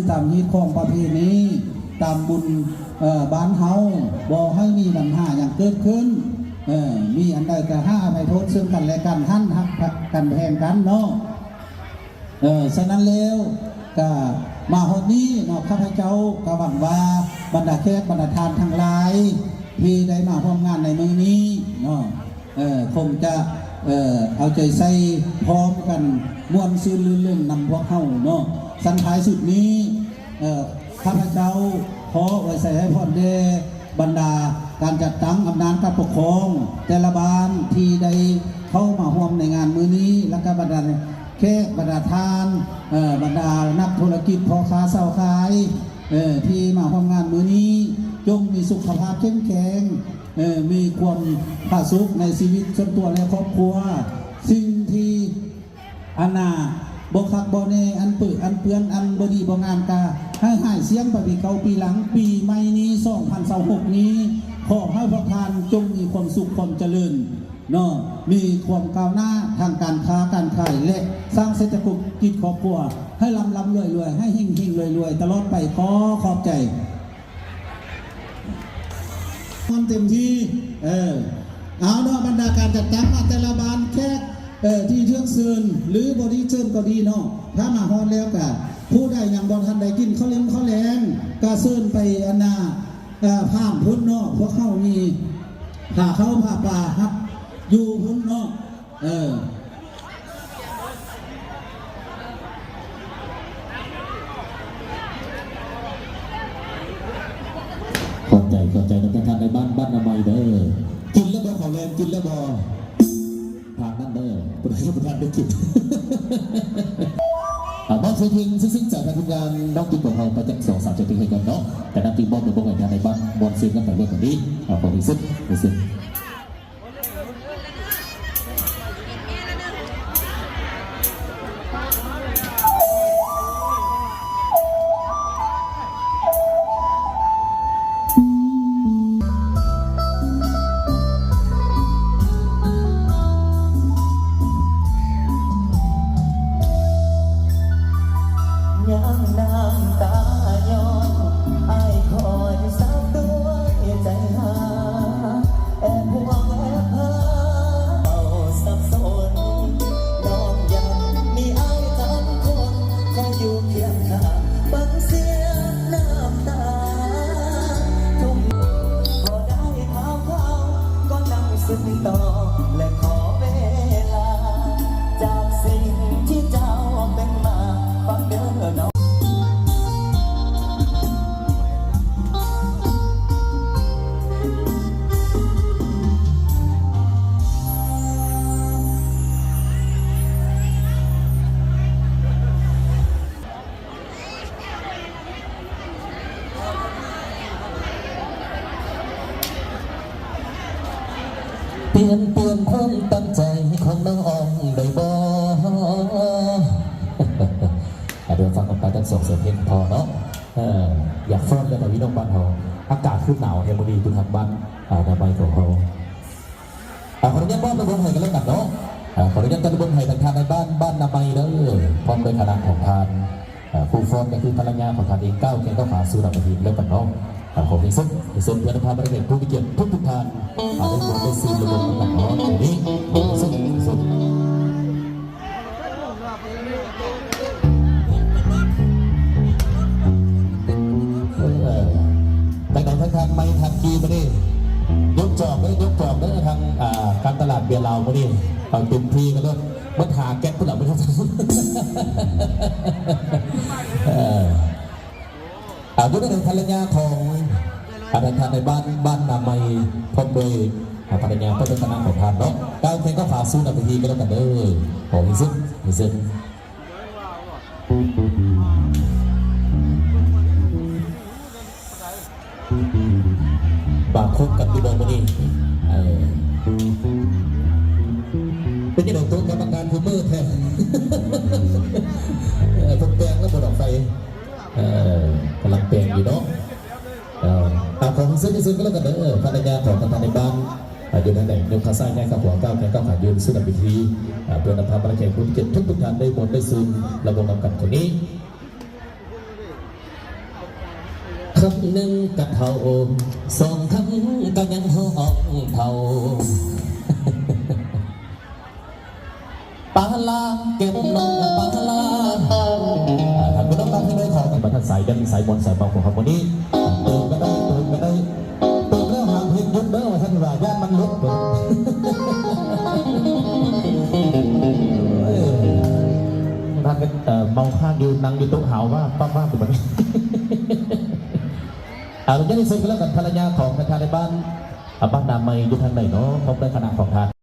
ຕາມຮີດຄອງປະເພນີ ຕາມບຸນ ເອີ ບ້ານເຮົາ ບໍ່ໃຫ້ມີບັນຫາຫຍັງເກີດຂຶ້ນ. ເອີ ມີອັນໃດກໍໃຫ້ອະໄພໂທດເຊິ່ງກັນແລະກັນ, ຫັ້ນຮັກກັນແພງກັນເນາະ. ເອີ ສະນັ້ນແລ້ວກະມາຮອດນີ້ເນາະ ຂ້າພະເຈົ້າກໍຫວັງວ່າບັນດາແຂກບັນດາທ່ານທັງຫຼາຍທີ່ໄດ້ມາຮ່ວມງານໃນມື້ນີ້ເນາະ ເອີ ຄົງຈະ ເອີ ເອົາໃຈໃສ່ພ້ອມກັນ ມ່ວນຊື່ນລື່ນເລີ້ນນຳພວກເຮົາເນາະ. ຊັ້ນທ້າຍສຸດນີ້ ເອີ ຂ້າພະເຈົ້າຂໍອວຍໄຊໃຫ້ພອນແດ່ບັນດາການຈັດຕັ້ງອຳນາດການປົກຄອງແຕ່ລະບ້ານທີ່ໄດ້ເຂົ້າມາຮ່ວມໃນງານມື້ນີ້ ແລະກະບັນດາແຂກບັນດາທ່ານ ເອີ ບັນດານັກທຸລະກິດ ພໍ່ຄ້າຊາວຂາຍ ເອີ ທີ່ມາຮ່ວມງານມື້ນີ້ ຈົ່ງມີສຸຂະພາບເຂັ້ມແຂງ ເອີ ມີຄວາມຜາສຸກໃນຊີວິດສ່ວນຕົວ ແລະ ຄອບຄົວ. ສິ່ງທີ່ ອັນນ່າ ບໍ່ຄັກບໍ່ແນ່ ອັນເປິອັນເປື້ອນ ອັນບໍ່ດີບໍ່ງາມ ກະໃຫ້ຫາຍສ່ຽງໄປປີເກົ່າປີຫຼັງ. ປີໃໝ່ນີ້ ສອງພັນຊາວຫົກນີ້ ຂໍໃຫ້ພວກທ່ານຈົ່ງມີຄວາມສຸກຄວາມຈະເລີນເນາະ ມີຄວາມກ້າວໜ້າທາງການຄ້າການຂາຍ ແລະ ສ້າງເສດຖະກິດຄອບຄົວໃຫ້ລ່ຳໆລວຍໆ ໃຫ້ເຮັງໆລວຍໆຕະຫຼອດໄປ. ຂໍຂອບໃຈ. ມ່ວນເຕັມທີ່ ເອີ ເອົາເນາະ ບັນດາການຈັດຕັ້ງມາແຕ່ລະບ້ານ ແຂກ ເອີ ທີ່ເຊີນ ຫຼື ບໍ່ໄດ້ເຊີນກໍດີເນາະ ຖ້າມາຮອດແລ້ວກະ ຜູ້ໃດຍັງບໍ່ທັນໄດ້ກິນເຂົ້າເລັງເຂົ້າແລງ ກະເຊີນໄປອັນນ່າ ເອີ ຜ່ານພຸ້ນເນາະ ພວກເຮົາມີພາເຂົ້າພາປາຮັບຢູ່ພຸ້ນເນາະ. ເອີ ຂອບໃຈ ຂອບໃຈນຳທ່ານໃນບ້ານ ບ້ານນາໄມເດີ. ກິນແລ້ວບໍ່ ເຂົ້າແລງ ກິນແລ້ວບໍ່? ທາງນັ້ນເດີ ບໍ່ໄດ້ ບໍ່ທັນໄດ້ກິນ. ອາ ມອບເພງຊື່ໆຈາກທາງທີມງານນ້ອງ ຕິກ ຂອງເຮົາໄປຈັກສອງສາມເພງໃຫ້ກ່ອນເນາະ ແຕ່ນຳຕິມອບໃຫ້ພວກໃຫ້ທາງໃນບ້ານມ່ວນຊື່ນກັນໄປເລີຍບັດນີ້. ອາ ຂໍທີ່ສຸດ ທີ່ສຸດ. ຍັງນ້ຳຕາຍ້ອນ ອ້າຍຄອຍຊັບດ້ວຍໃຈຫາ ແອບຫ່ວງແອບຫາ ເວົ້າສັບສົນ ນ້ອງຢ້ານມີອ້າຍທັງຄົນ ຄອຍຢູ່ຄຽງຂ້າງ ບັງເສຍນ້ຳຕາ ທຸກ ພໍໄດ້ຂ່າວໆ ກໍນັ່ງຊຶມຕໍ່ ແລະ ຂໍເວລາ ຈາກສິ່ງທີ່ເຈົ້າເປັນມາ ຟັງເດີນ້ອງ. ປ່ຽນ ປ່ຽນຄວາມຕັ້ງໃຈຂອງນ້ອງໄດ້ບໍ່? ອາ ດຽວຟັງກັນໄປທັງສອງສຽງເພງພໍເນາະ. ເອີ ຢາກຟ້ອນແລ້ວ ພີ່ນ້ອງບ້ານເຮົາ. ອາກາດຄືໜາວແທ້ມື້ນີ້ ເພິ່ນຮັກບ້ານ ອາ ນາໄມຂອງເຮົາ. ອາ ຂໍອະນຸຍາດມອບລຳເບິງໃຫ້ກັນແລ້ວກັນເນາະ. ອາ ຂໍອະນຸຍາດກັນລຳເບິງໃຫ້ທາງທ່ານໃນບ້ານ ບ້ານນາໄມເດີ ພ້ອມດ້ວຍຄະນະຂອງທ່ານ. ອາ ຜູ້ຟ້ອນກໍຄືພັນລະຍາຂອງທ່ານເອງ ກ້າວແຂນກ້າວຂາສູ່ນຳໄປທີ່ແລ້ວກັນເນາະ. ອາ ຂໍເຊີນ ເຊີນເພື່ອນຳພາມາເຮັດຜູ້ມີກຽດທຸກໆທ່ານ ອາ ໄດ້ມ່ວນໄດ້ຊື່ນລະບົມນຳກັນເນາະ. ນີ້ ເຊີນ ເຊີນ. ເອີ ແຕ່ນຳທາງ ທາງໄມ ທາງກີ້ມານີ້ ຍົກຈອກເດີ ຍົກຈອກເດີທາງ ອ່າ ການຕະຫຼາດເບຍລາວມື້ນີ້ ເອົາເຕັມທີ່ກັນໂລດ ໝົດຫ້າແກັດພຸ້ນລະມື້ນີ້. ເອີ ເອົາ ຢູ່ໃນພັນລະຍາຂອງ ອາ ທ່ານໃນບ້ານ ບ້ານນາໄມ ພ້ອມດ້ວຍ ອາ ພັນລະຍາ ພ້ອມດ້ວຍຄະນະຂອງທ່ານເນາະ ກ້າວແຂນກ້າວຂາສູ່ໜ້າເວທີກັນແລ້ວກັນເດີ. ຂໍເຊີນ ເຊີນ. ມາຄົບກັນຢູ່ບໍ່ມື້ນີ້? ເອີ ເປັນຈັ່ງໃດໂຕະກຳມະການຄືມືແທ້? ເອີ ເພິ່ນແປງແລ້ວບໍ່ດອກໄຟ? ເອີ ກຳລັງແປງຢູ່ເນາະ. ເອີ ເອົາ ຂໍເຊີນ ເຊີນກັນແລ້ວກັນເດີ ພັນລະຍາຂອງປະທານໃນບ້ານ ອາ ຢູ່ທາງໃດ ຍົກຂາຊ້າຍ ຍ້າຍຂາຂວາ ກ້າວແຂນກ້າວຂາ ຢືນສູດໜ້າເວທີ ອາ ເພື່ອນຳພາບັນດາແຂກຜູ້ມີກຽດທຸກໆທ່ານໄດ້ມ່ວນໄດ້ຊື່ນ ລະວົງນຳກັນເທົ່ານີ້. ຄຳໜຶ່ງກະເຖົ້າ ສອງຄຳກະຍັງຮ້ອງເຖົ້າ ປາລາແກ້ມນ້ອງປາລາ ອ່າ ທ່ານຜູ້ນຳຮັບໃຫ້ດ້ວຍຂອງບັນດາສາຍແດນສາຍມ່ວນສາຍເມົາຂອງເຮົາມື້ນີ້ ຕື່ມກະໄດ້ ຕື່ມກະໄດ້ ຕື່ມແລ້ວຫ້າມເຮັດຢຸດເດີ ວ່າຊັ້ນວ່າ ຢ້ານມັນຫຼຸດ ເອີ ທ່ານກໍ ເອີ ເມົາຄ້າງຢູ່ ນັ່ງຢູ່ໂຕະຫາວວ່າປ້າວວ່າຢູ່ບັດນີ້ ເອົາ ຢ່າງທີ່ສຸດກໍແລ້ວກັນ ພັນລະຍາຂອງແມ່ຄ້າໃນບ້ານ ອາ ບ້ານນາໃໝ່ຢູ່ທາງໃດເນາະ ພ້ອມດ້ວຍຄະນະຂອງທ່ານ.